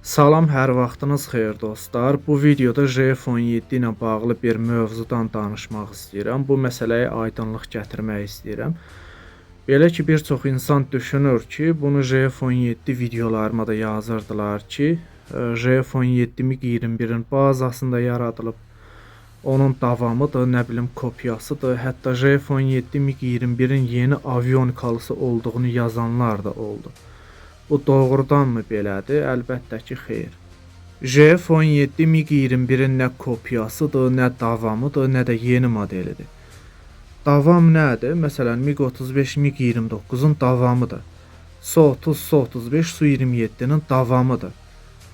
Salam, hər vaxtınız xeyir dostlar. Bu videoda JF-17 ilə bağlı bir mövzudan danışmaq istəyirəm. Bu məsələyə aydınlıq gətirmək istəyirəm. Belə ki, bir çox insan düşünür ki, bunu JF-17 videolarıma da yazırdılar ki, JF-17 MiG-21-in bazasında yaradılıb, onun davamıdır, nə bilim kopyasıdır. Hətta JF-17 MiG-21-in yeni avionikalısı olduğunu yazanlar da oldu. Bu doğrudanmı belədir? Əlbəttə ki, xeyr. JF-17 MiG-21-in nə kopyasıdır, nə davamıdır, nə də yeni modelidir. Davam nədir? Məsələn, MiG-35 MiG-29-un davamıdır. Su-30, Su-35 Su-27-nin davamıdır.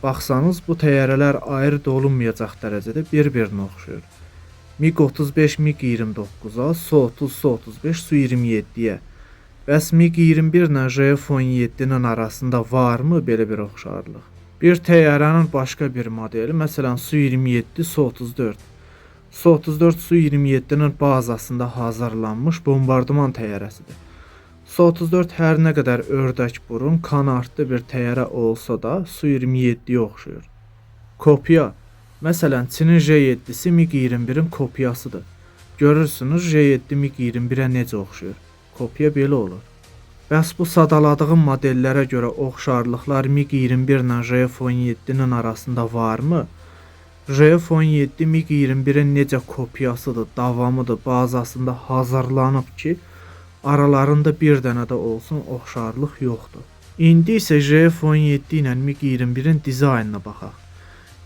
Baxsanız, bu təyyarələr ayırd olunmayacaq dərəcədə bir-birinə oxşayır. MiG-35 MiG-29-a, Su-30, Su-35 Su-27-yə. Bəs MiG-21 ilə JF-17-nin arasında varmı belə bir oxşarlıq? Bir təyyarənin başqa bir modeli, məsələn Su-27, Su-34. Su-34 Su-27-nin bazasında hazırlanmış bombardıman təyyarəsidir. Su-34 hər nə qədər ördək burun, kanatlı bir təyyarə olsa da Su-27-yə oxşayır. Kopya. Məsələn, Çinin J-7-si MiG-21-in kopyasıdır. Görürsünüz J-7 MiG-21-ə necə oxşayır. Kopya belə olur. Bəs bu sadaladığım modellərə görə oxşarlıqlar MiG-21 ilə JF-17-nin arasında varmı? JF-17 MiG-21-in necə kopyasıdır, davamıdır, bazasında hazırlanıb ki, aralarında bir dənə də olsun oxşarlıq yoxdur. İndi isə JF-17 ilə MiG-21-in dizaynına baxaq.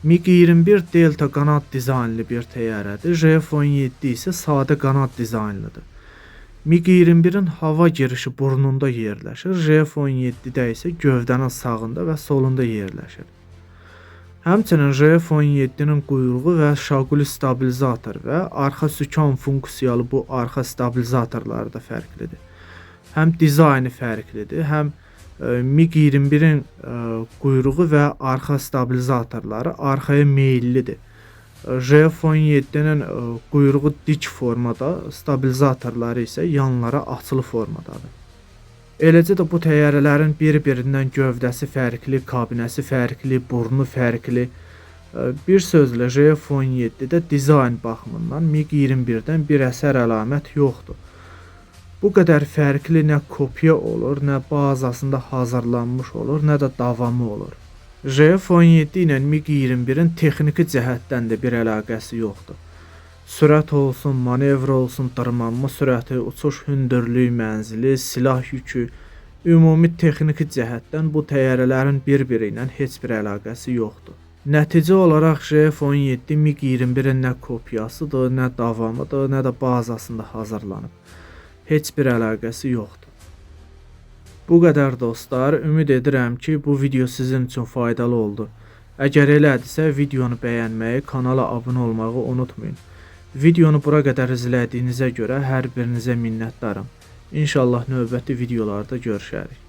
MiG-21 delta qanad dizaynlı bir təyyarədir, JF-17 isə sadə qanad dizaynlıdır. MiG-21-in hava girişi burnunda yerləşir, JF-17-də isə gövdənin sağında və solunda yerləşir. Həmçinin JF-17-nin quyruğu və şaquli stabilizator və arxa sükan funksiyalı bu arxa stabilizatorları da fərqlidir. Həm dizaynı fərqlidir, həm MiG-21-in quyruğu və arxa stabilizatorları arxaya meyillidir. JF-17-nin quyruğu dik formada, stabilizatorları isə yanlara açılı formadadır. Eləcə də bu təyyarələrin bir-birindən gövdəsi fərqli, kabinəsi fərqli, burnu fərqli. Bir sözlə JF-17-də dizayn baxımından MiG-21-dən bir əsər əlamət yoxdur. Bu qədər fərqli nə kopya olur, nə bazasında hazırlanmış olur, nə də davamı olur. JF-17 ilə MiG-21-in texniki cəhətdən də bir əlaqəsi yoxdur. Sürət olsun, manevr olsun, dırmanma sürəti, uçuş hündürlüyü mənzili, silah yükü, ümumi texniki cəhətdən bu təyyarələrin bir-biri ilə heç bir əlaqəsi yoxdur. Nəticə olaraq JF-17 MiG-21-in nə kopyasıdır, nə davamıdır, nə də bazasında hazırlanıb. Heç bir əlaqəsi yoxdur. Bu qədər dostlar, ümid edirəm ki, bu video sizin üçün faydalı oldu. Əgər elədirsə, videonu bəyənməyi, kanala abunə olmağı unutmayın. Videonu bura qədər izlədiyinizə görə hər birinizə minnətdaram. İnşallah növbəti videolarda görüşərik.